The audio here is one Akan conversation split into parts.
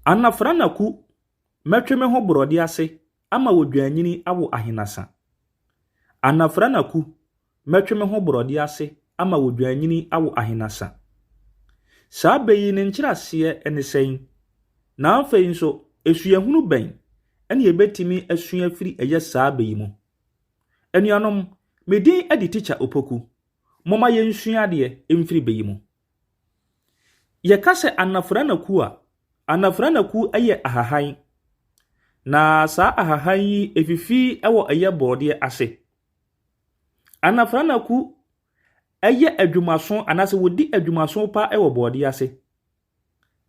Anafranaku, mɛtwe me ho borɔde ase ama odwannini awo ahenasa. Anafranaku, mɛtwe me ho borɔde ase ama odwannini awo ahenasa. Saa bɛ yi ne nkyerɛaseɛ ne sɛn? Na afei nso, esuahunu bɛn na yɛbɛtumi asua afiri ɛyɛ saa bɛ yi mu? Anuanom, me din de Tikya Opoku. Momma yɛnsua adeɛ mfiri bɛ yi mu. Yɛka sɛ anafranaku a, anafranaku yɛ ahahan. Na saa ahahan yi efifi wɔ ɛyɛ borɔdeɛ ase. Anafranaku yɛ adwumaso anaasɛ wɔdi adwumaso pa wɔ borɔdeɛ ase.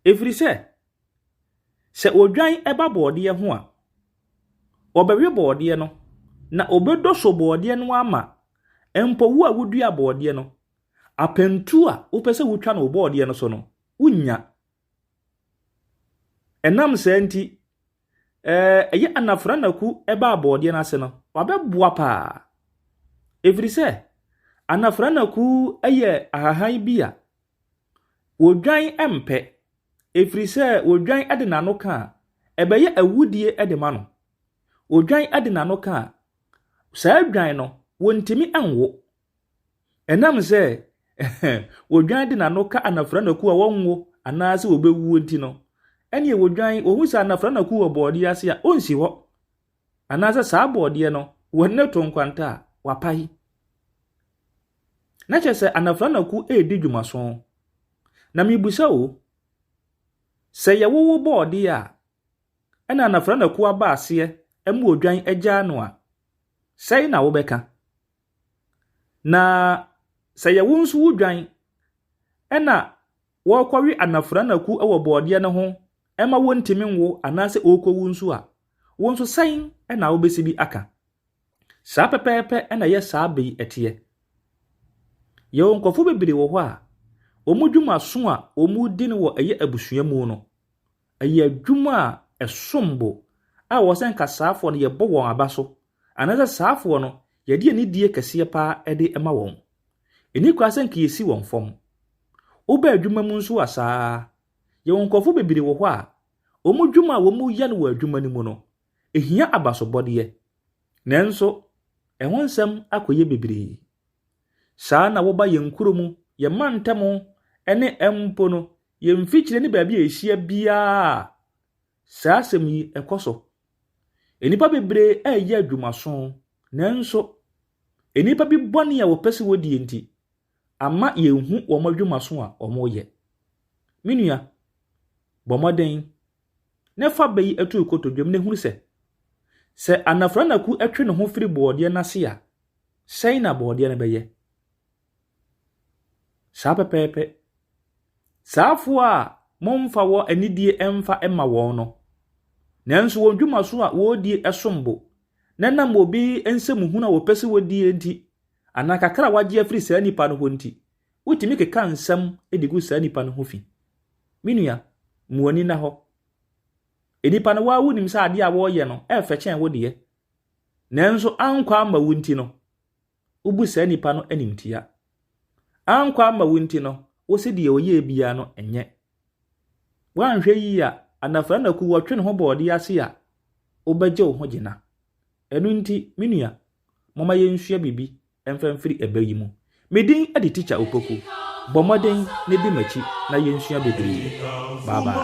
Ɛfiri sɛ, sɛ odwan ba borɔdeɛ ho a, ɔbɛwe borɔdeɛ no, na ɔbɛdɔ so borɔdeɛ no ama mpo wo a wodua borɔdeɛ no, Apantu a wopɛ sɛ wotwa no wo bɔɔdeɛ no so no, wonnya. Ɛnam saa nti, ɛyɛ anafranaku baa bɔɔdeɛ no ase no, wabɛboa paa. Ɛfiri sɛ, anafranaku yɛ ahahan bi a wɔdwan mpɛ, ɛfiri sɛ wɔdwan de n'ano ka a, ɛbɛyɛ awudie de ma no. Wɔdwan de n'ano ka a, saa dwan no, wɔntumi nwo. Ɛnam sɛ odwan de n'ano ka anafranaku a wɔnwo anaasɛ wɔbɛwuo nti no, ɛneɛ odwan, wɔhu sɛ anafranaku wɔ bɔɔdeɛ ase a, ɔnsi hɔ. Anaasɛ saa bɔɔdeɛ no, wɔne no to nkwanta a, wapae. Na kyerɛ sɛ anafranaku redi dwumaso. Na mebisa o, sɛ yɛwowo bɔɔdeɛ a, ɛna anafranaku aba aseɛ ma odwan agyaa no a, sɛn na wobɛka? Na sɛ yɛ wo nso wo dwan na wɔrekɔwe anafranaku wɔ bɔɔdeɛ no ho ma wɔntumi nwo anaasɛ ɔrekɔwu nso a, wo nso sɛn na wobɛsi bi aka? Saa pɛpɛɛpɛ na ɛyɛ saa bɛ yi ɛteɛ. Yɛwɔ nkurɔfoɔ bebree wɔ hɔ a, wɔn dwumaso a wɔdi no wɔ ɛyɛ abusua mu no, ɛyɛ adwuma a ɛsom bo a wɔ sɛ nka saafoɔ no yɛbɔ wɔn aba so anaasɛ saafoɔ no yɛde anidie kɛseɛ paa de ma wɔn. Ɛnni koraa sɛ nka yɛsi wɔn fam. Woba adwuma mu nso a saa ara. Yɛwɔ nkurɔfoɔ bebree wɔ hɔ a, wɔn dwuma a wɔyɛ no wɔ adwuma no mu no, ɛhia abasobɔdeɛ. Nanso, ɛho nsɛm akɔyɛ bebree. Saa na woba yɛn nkuro mu, yɛn mantam ne mpo no, yɛn mfikyire ne baabi a yɛhyia biara a, saa asɛm yi ɛkɔ so. Nnipa bebree reyɛ adwumaso, nanso nnipa bi bɔne a wɔpɛ sɛ wɔdie nti, ama yɛnhu wɔn adwumaso a wɔreyɛ. Me nua, bɔ mmɔden na fa bɛ yi to wo kotodwam na hunu sɛ, sɛ anafranaku twe ne ho firi bɔɔdeɛ no ase a, sɛn na bɔɔdeɛ no bɛyɛ? Saa pɛpɛɛpɛ. Saafoɔ a momfa wɔ anidie mfa mma wɔn no, nanso wɔn dwuma so a wɔredie som bo, na ɛnam obi nsɛm hunu a wɔpɛ sɛ wɔdie nti, anaa kakra a wɔagye afiri saa nipa no hɔ nti, wotumi keka nsɛm de gu saa nipa no ho fi. Me nua, mu w'ani nna hɔ. Nnipa no, woa wonim sɛ adeɛ a wɔreyɛ no ɛfɛ kyɛn wo deɛ. Nanso ankɔ amma wo nti no, wobu saa nipa no animtia. Ankɔ amma wo nti no, wose deɛ ɔyɛɛ biara no nyɛ. Woanhwɛ yie a, anafra na ku wɔtwe ne ho bɔɔdeɛ ase a, wobɛgye wo ho gyina. Ɛno nti, me nua, momma yɛnsua biribi mfa mfiri ɛbɛ yi mu. Me din de Tikya Opoku. Bɔ mmɔden na di m'akyi na yɛnsua bebree. Bye bye.